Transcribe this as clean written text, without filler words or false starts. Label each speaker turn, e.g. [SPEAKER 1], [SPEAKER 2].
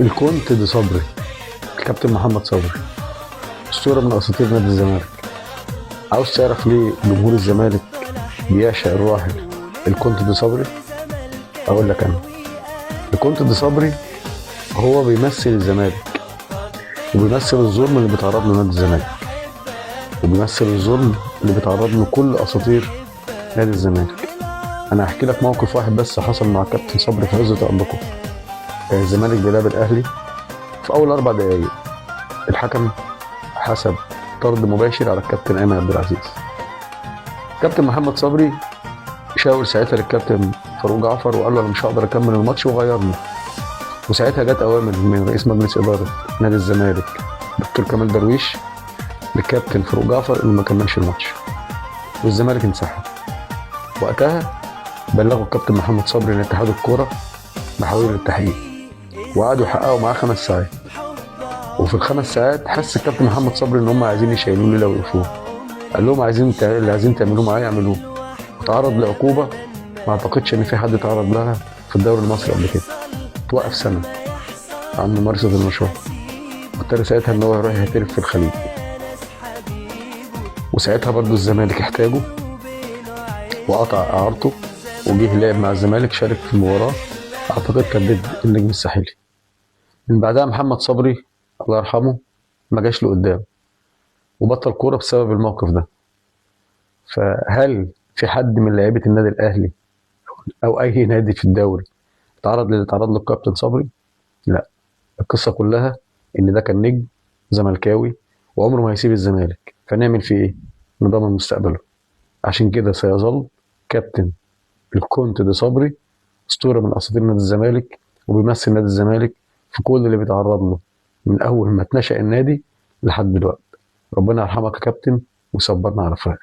[SPEAKER 1] الكونت دي صبري، الكابتن محمد صبري، اسطورة من اساطير نادي الزمالك. عاوز تعرف ليه جمهور الزمالك بيعشق الراحل الكونت دي صبري؟ اقول لك انا، الكونت دي صبري هو بيمثل الزمالك، وبيمثل الظلم اللي بيتعرض له نادي الزمالك، وبيمثل الظلم اللي بيتعرض له كل اساطير نادي الزمالك. انا هحكي لك موقف واحد بس حصل مع كابتن صبري في عز تألقه. كان الزمالك بيلعب الاهلي، في اول 4 دقايق الحكم حسب طرد مباشر على الكابتن ايمن عبد العزيز. كابتن محمد صبري شاور ساعتها للكابتن فاروق جعفر وقال له انا مش هقدر اكمل الماتش وغيرني. وساعتها جت اوامر من رئيس مجلس ادارة نادي الزمالك دكتور كمال درويش للكابتن فاروق جعفر انه ما كملش الماتش، والزمالك انسحب. وقتها بلغوا الكابتن محمد صبري ان اتحاد الكورة بحاول للتحقيق، وقعدوا يحققوا معاه 5 ساعات. وفي ال5 ساعات حس الكابتن محمد صبري ان هم عايزين يشيلوه ليلة ويوقفوه. قال لهم عايزين اللي عايزين تعملوه معايا اعملوه. وتعرض لعقوبة ما اعتقدش ان في حد تعرض لها في الدوري المصري قبل كده، توقف سنة عن ممارسة النشاط، واضطر ساعتها ان هو يروح يحترف في الخليج. وساعتها برضو الزمالك احتاجه وقطع اعارته وجه لعب مع الزمالك، شارك في المباراة اعتقد كان ضد النجم الساحلي. من بعدها محمد صبري الله يرحمه ما جاش لقدام وبطل كورة بسبب الموقف ده. فهل في حد من لعيبة النادي الاهلي او اي نادي في الدوري اتعرض للي اتعرض له الكابتن صبري؟ لا، القصة كلها ان ده كان نجم زملكاوي وعمره ما هيسيب الزمالك، فنعمل فيه ايه؟ نضمن مستقبله. عشان كده سيظل كابتن الكونت دي صبري اسطورة من اساطير نادي الزمالك، وبيمثل نادي الزمالك في كل اللي بيتعرض له من اول ما اتنشأ النادي لحد دلوقتي. ربنا يرحمك يا كابتن ويصبرنا على فراقك.